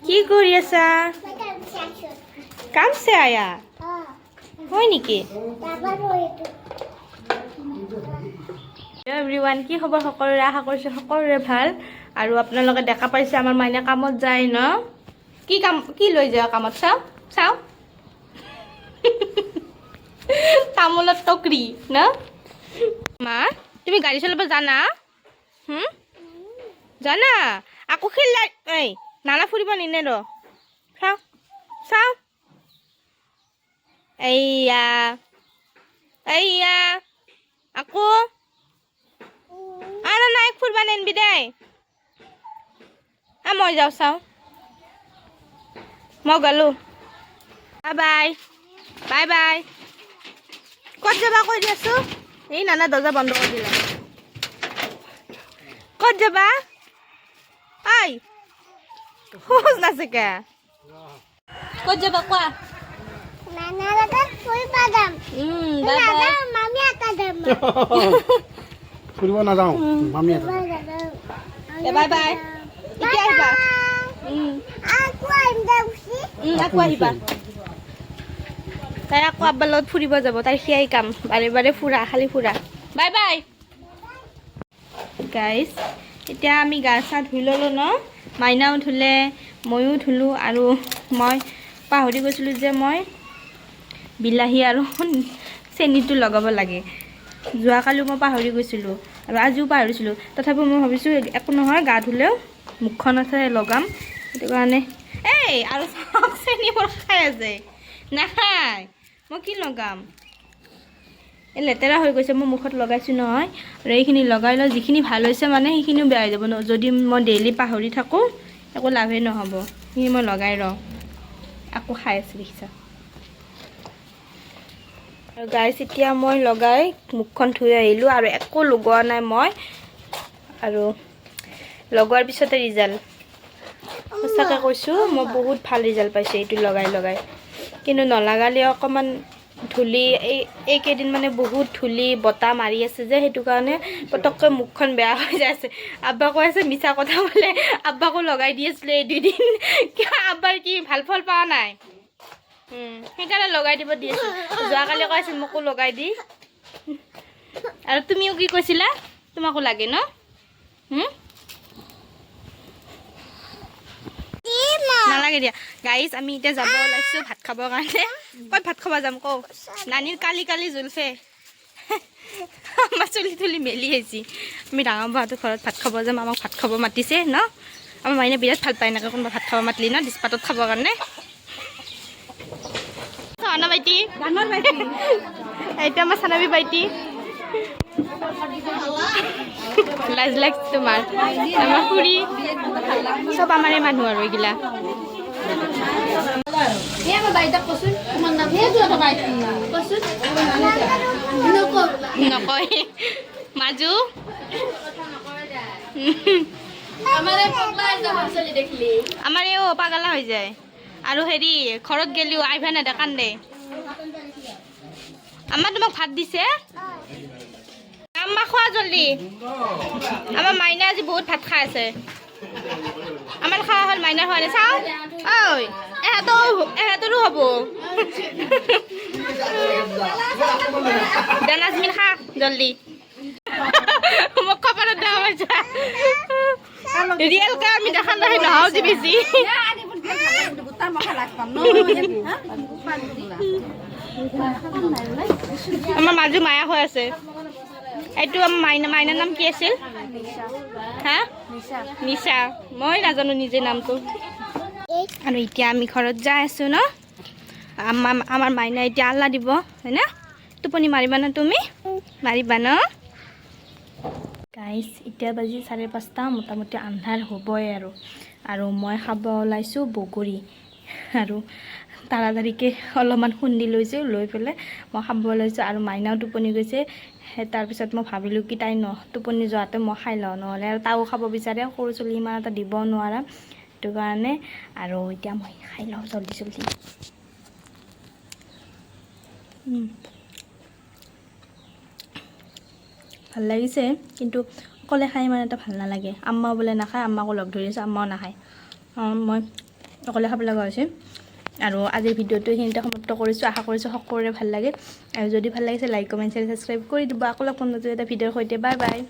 কি কৰি আছা? কাম চে আয়া হয় নেকি? এভৰিৱান, কি খবৰ সকলোৰে? আশা কৰিছোঁ সকলোৰে ভাল। আৰু আপোনালোকে দেখা পাইছে আমাৰ মাইনা কামত যায় ন? কি কাম, কি লৈ যায় কামত? চাওঁ চাওঁ, তামোলৰ টকৰি ন? মা, তুমি গাড়ী চলাব জানা? হুম, জানা? আকৌ খেলা এই নানা ফুৰিব নিনে ৰ। চাওঁ চাওঁ, এইয়া এইয়া আকৌ আৰু নাই ফুৰবা নেনবি দেই। মই যাওঁ, চাওঁ, মই গ'লো। Bye bye bye bye. ক'ত যাবা কৈ দিয়াচোন। এই নানা দৰ্জা বন্ধ কৰি দিলে। ক'ত যাবা? ঐ খোজ নাচেকে, ক'ত যাবা কোৱা? Bye bye. ফুৰিব নাযাওঁ, মামী। বাই বাই, এতিয়া আহিবা। আকৌ আহিবা। তাই আকৌ আব্বাৰ লগত ফুৰিব যাব। তাইৰ সেয়াই কাম, বাৰে বাৰে ফুৰা, খালি ফুৰা। বাই বাই গাইজ, এতিয়া আমি গা চা ধুই ল'লোঁ ন? মাইনাও ধুলে, ময়ো ধুলোঁ। আৰু মই পাহৰি গৈছিলোঁ যে মই বিলাহী আৰু চেনিটো লগাব লাগে। যোৱাকালিও মই পাহৰি গৈছিলোঁ আৰু আজিও পাহৰিছিলোঁ। তথাপিও মই ভাবিছোঁ একো নহয়, গা ধুলেও মুখখনতহে লগাম, সেইটো কাৰণে। এই আৰু চাওক, চেনি মোৰ খাই আছে। নাখায়, মই কি লগাম? এই লেতেৰা হৈ গৈছে, মই মুখত লগাইছোঁ নহয়। আৰু এইখিনি লগাই লওঁ। যিখিনি ভাল হৈছে মানে সেইখিনিও বেয়া হৈ যাব ন, যদি মই ডেইলি পাহৰি থাকোঁ, একো লাভেই নহ'ব। সেইখিনি মই লগাই লওঁ। আকৌ খাই আছোঁ, দেখিছা? আৰু গাইছ, এতিয়া মই লগাই মুখখন ধুই আহিলোঁ আৰু একো লগোৱা নাই মই। আৰু লগোৱাৰ পিছতে ৰিজাল্ট, সঁচাকৈ কৈছোঁ, মই বহুত ভাল ৰিজাল্ট পাইছোঁ এইটো লগাই লগাই। কিন্তু নলগালে অকণমান ধূলি, এইকেইদিন মানে বহুত ধূলি বতাহ মাৰি আছে যে, সেইটো কাৰণে পটককৈ মুখখন বেয়া হৈ যাই আছে। আব্বা কৈ আছে মিছা কথা বোলে, আব্বাকো লগাই দি আছিলে এই দুদিন। কিয়, আব্বাৰ কি ভাল ফল পোৱা নাই? সেইকাৰণে লগাই দিব দি আছোঁ। যোৱাকালি কৈ আছিল মোকো লগাই দি। আৰু তুমিও কি কৈছিলা, তোমাকো লাগে ন? নালাগে দিয়া। গাইজ, আমি এতিয়া যাব ওলাইছোঁ ভাত খাবৰ কাৰণে। ক'ত ভাত খাব যাম কওঁ? নানীৰ কালি কালি জুলফে, আমাৰ চুলি তুলি মেলি আহিছি। আমি ডাঙৰ বাহঁতৰ ঘৰত ভাত খাব যাম। আমাক ভাত খাব মাতিছে ন? আমাৰ মাইনে বিৰাট ভাল পায় এনেকৈ কোনোবা ভাত খাব মাতিলি ন, ডিছপাতত খাবৰ কাৰণে। চানা ভাইটি, এইটো আমাৰ চানাবি ভাইটি। লাজ লাগছে তোমাৰ? আমাৰ খুৰী, চব আমাৰে মানুহ আৰু এইগিলা। নকয় মাজু। আমাৰ এও পাগলা হৈ যায়। আৰু হেৰি ঘৰত গেলিও আইভা নেদে, কান্দে। আমাৰ তোমাক ভাত দিছে। আম্মা, খোৱা জল্দি। আমাৰ মাইনা আজি বহুত ভাত খাই আছে। আমাৰ খোৱা হ'ল, মাইনাৰ খোৱা নাই। চাওঁ ঐ, এহঁতৰো হ'ব দে। নাজমিন, খা জল্দি। মোক কপালত দেখা পাইছা? ৰিয়েলকে আমি দেখা নাই নহওঁ যে বেছি। আমাৰ মাজু মায়া হৈ আছে। এইটো আমাৰ মাইনা। মাইনাৰ নাম কি আছিল? হা, নিচা। মই নাজানো নিজে নামটো। আৰু এতিয়া আমি ঘৰত যাই আছোঁ ন? আমাৰ মাইনা এতিয়া আল্লা দিব, হয়নে? টোপনি মাৰিবা ন? তুমি মাৰিবা ন? গাইজ, এতিয়া বাজি 5:30, মোটামুটি আন্ধাৰ হ'বই আৰু। আৰু মই খাব ওলাইছোঁ বগৰী। আৰু তাড়াতাড়িকৈ অলপমান খুন্দি লৈছোঁ, লৈ পেলাই মই খাব ওলাইছোঁ। আৰু মাইনাও টোপনি গৈছে। তাৰপিছত মই ভাবিলোঁ কি তাই ন টোপনি যোৱাতে মই খাই লওঁ, নহ'লে আৰু তাইও খাব বিচাৰে, সৰু ছোৱালী ইমান এটা দিব নোৱাৰা, সেইটো কাৰণে। আৰু এতিয়া মই খাই লওঁ জল্দি জল্দি। ভাল লাগিছে, কিন্তু অকলে খাই ইমান এটা ভাল নালাগে। আম্মা বোলে নাখায়, আম্মাকো লগ ধৰি আছোঁ, আম্মাও নাখায়। মই অকলে খাব লগা হৈছে। আৰু আজিৰ ভিডিঅ'টো এইখিনিতে সমাপ্ত কৰিছোঁ। আশা কৰিছোঁ সকলোৰে ভাল লাগে, আৰু যদি ভাল লাগিছে লাইক, কমেণ্ট, শ্বেয়াৰ, ছাবস্ক্ৰাইব কৰি দিব। আকৌ লগ পাম নতুন এটা ভিডিঅ'ৰ সৈতে। Bye bye.